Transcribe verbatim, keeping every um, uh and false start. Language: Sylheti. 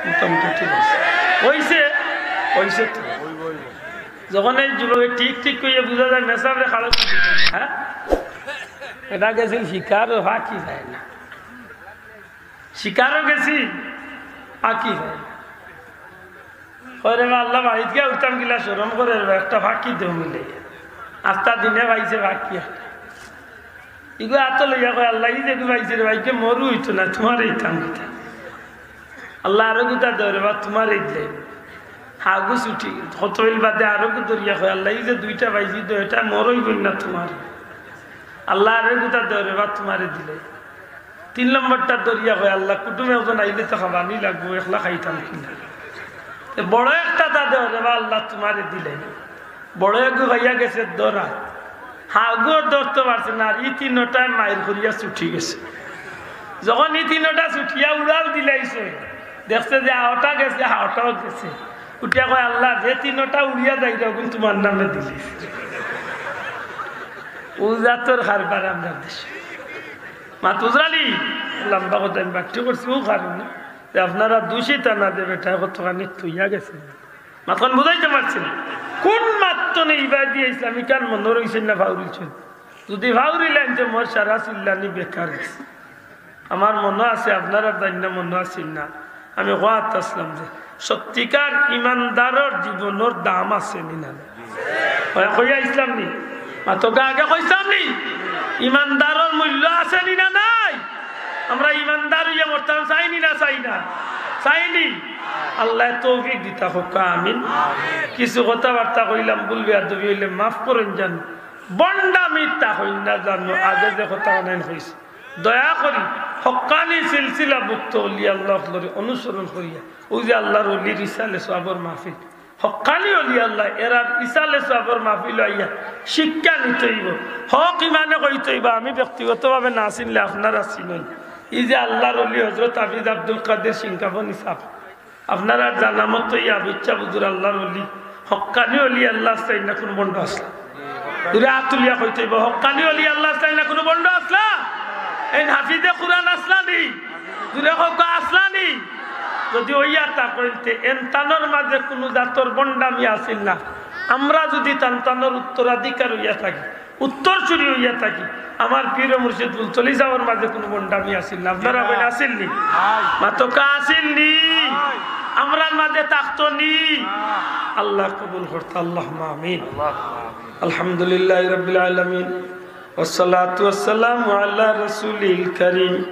মোটামুটি ঠিক আছে। অইছে, অইছে তো। যখন এই যুবকে ঠিক ঠিক কইয়া বুঝা যায়, মেসাবরে খাড়া করে দিছে, হ্যাঁ? এটা গেছিল শিকার, ও ফাঁকি যায় না। শিকারও গেছি, ফাঁকি যায় না। কয় রে বা আল্লাহ, বাড়িত গিয়া উঠতাম কিলা শরম করে রে বা, একটা ফাঁকি দেও মিলে। আস্তা দিনে পাইছে ফাঁকি একটা। ইগু আতো লইয়া কয়, "আল্লাহ, ই যেগু পাইছে রে বা, ইগে মরু অইতো না, তুমারে দিতাম কিতা?" আল্লাহ, আরো গুতা দেও রে বা, তুমারে দিলে। হাগু ছুটি, কত হইল বাদে আরো গু ধরিয়া কয়, "আল্লাহ, ই যে দুইটা পাইছি তো, এটা মর অইবো না তুমার। আল্লাহ, আরো গুতা দেও রে বা, তুমারে দিলে।" তিন নম্বরটা ধরিয়া কয়, "আল্লাহ, কুটুম একজন আইলে তো খাবানি লাগবো, একলা খাইতাম কিনা?" তে বড় একটা তা দেও রে বা, আল্লাহ, তুমারে দিলে। বড় এগু পাইয়া গেছে ধরা, হাগুও ধরতে পারছে না, আর ই তিনোটায় মাইর করিয়া ছুটি গেছে। যখন ই তিনোটা ছুটিয়া উড়াল দিলাইছে, দেখছে যে হাওটা গেছে, হাওটাও গেছে। উঠিয়া কয়, "আল্লাহ, যে তিনোটা উড়িয়া যাইরা, অগুন তুমার নামে দিলি।" ও জাতর কারবার আমরার দেশে। মাত বুঝরানি? লম্বা কথা আমি বাট্টি করছি, ও কারণে যে আপনারা দোষী তা না, যে বেটায় কতখানি থইয়া গেছে। মাতখান বুঝাইতে পারছি না। কোন মাত্ত নেই ইবাদি ইসলামী কান মনো রইছে না, ফাউরিলছে। যদি ফাউরিলাইন, তে মোর সারা চিল্লানি বেকার গেছে। আমার মনো আছে, আপনারার জানি না মনো আছিল না, আমি কওয়াত আসলাম যে সত্যিকার ইমানদারর জীবনর দাম আছে নি না? কইয়া, কইয়া ইসলাম নি? মাতকা আগে কইছলাম নি? ইমানদারর মূল্য আছে নি না নাই? আমরা ইমানদার অইয়া মরতাম চাইনি না চাই না? চাইনি? আল্লাহ তৌফিক দিতা হোক, আমিন। কিছু কথাবার্তা কইলাম, ভুল বেয়াদবি অইলে মাফ করইন জানো। ভন্ডামিতা কইন না জানো, আগে যে কথা অনেক কইছি। দয়া করি হক্কানি সিলসিলাভুক্ত অলি আল্লাহ অকলরে অনুসরণ করিয়া, অউ যে আল্লাহর অলির ইসালে সওয়াবর মাহফিল, হক্কানি অলি আল্লাহ এরার ইসালে সওয়াবর মাহফিল আইয়া শিক্ষা নিতে অইবো, হক ইমানে কইতে অইবো। আমি ব্যক্তিগতভাবে না চিনলে আপনারা চিনইন। ই যে আল্লাহর অলি হযরত হাফিজ আব্দুল কাদের সিংকাফনি সাব, আপনারার জানা মতো ই আবিচ্ছা বুজুর আল্লাহর অলি, হক্কানি অলি আল্লাহ আছলা না কুনু ভন্ড আছলা? জুরে আত তুলিয়া কইতে অইবো, হক্কানি অলি আল্লাহ আছলা না কুনু ভন্ড আছলা? এইন হাফিজে কুরআন আছলা নি? জুরে কউক্কা আছলা নি? যদি অইয়া থাকইন তে এন তানর মাঝে কুনু জাতর ভন্ডামি আছিল না। আমরা যদি তান তানর উত্তরাধিকার অইয়া থাকি, উত্তরসূরি অইয়া থাকি, আমার পীর ও মুর্শিদ ফুলতলি সাবর মাঝে কুনু ভন্ডামি আছিল না। আপনারা কইন আছিল নি? মাতকা আছিল নি? আমরার মাঝে থাকতো নি? আল্লাহ কবুল করতা, আল্লাহুম্মা আমিন। আলহামদুলিল্লাহি রাব্বিল আলামিন, ওয়াসসালাতু ওয়াসসালামু আলা রাসূলিল কারীম।